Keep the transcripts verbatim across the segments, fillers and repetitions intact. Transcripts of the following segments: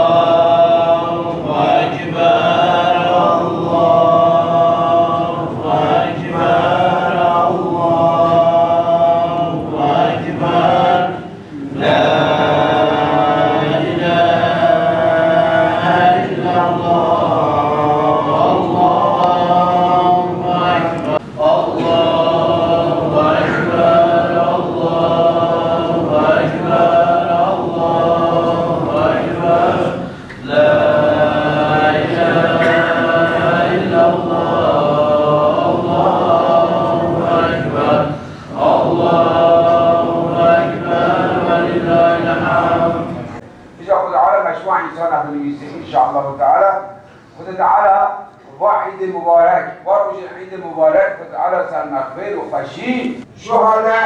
Allahu Ekber, Allahu Ekber, Allahu Ekber. La ilahe illallah, Allahu Ekber. Allahu Ekber, Allahu Ekber, Allahu Ekber. La ilahe illallah, Allahu Ekber, Allahu Ekber ve lillahil hamd. Îja Xwedê Teala meşru'a însana binivîse, înşaallahu Teala. Xwedê Teala va îdê mubarek, va rojê îdê mubarek, Xwedê Teala ser me xêr û xweşî. Şu halde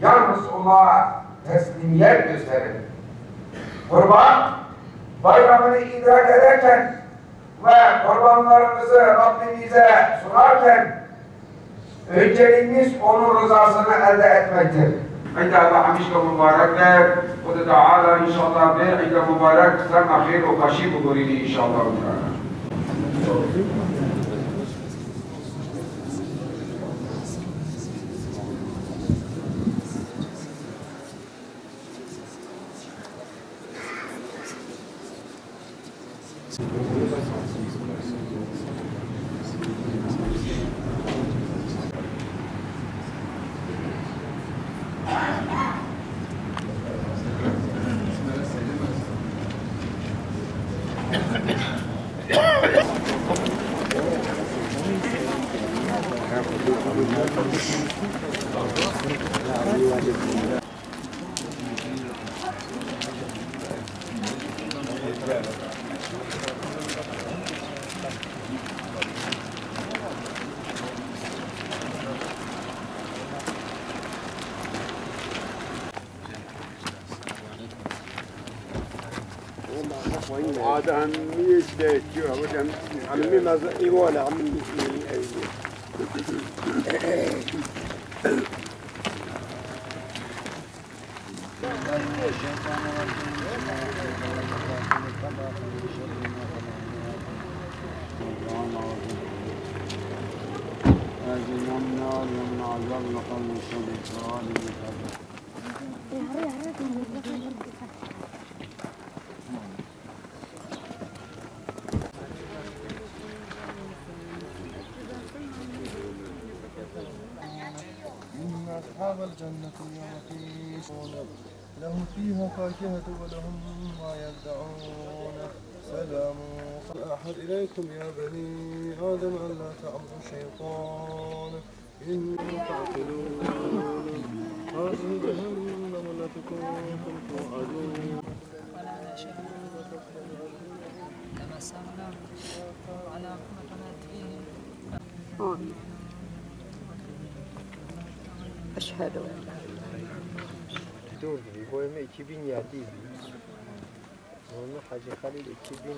yalnız ona teslimiyet gösterin. Kurban Bayramı'nı idrak ederken ve kurbanlarımızı Rabbimize sunarken önceliğimiz onun rızasını elde etmektir. Îda we hemîşka mubarek be. Xwedê Teala înşallah vê îda mubarek ser me xêr û xweşî bigurînî înşallah Teala. Ada hemî de çiyo, hemî mez-, îwale, hemî إن أصحاب الجنة اليوم في شغل. لهم فيها فاكهة ولهم ما يدعون. سلام. أوحى إليكم يا بني آدم ألا تعبدوا الشيطان. إنه تعقلون. هذه جهنم التي كنتم توعدون. كما صلى على محمد. Amin. Eşhedü en la ilahe illallah. Dur gibi, boyama iki bin yedi. Onu Hacı Halil iki bin.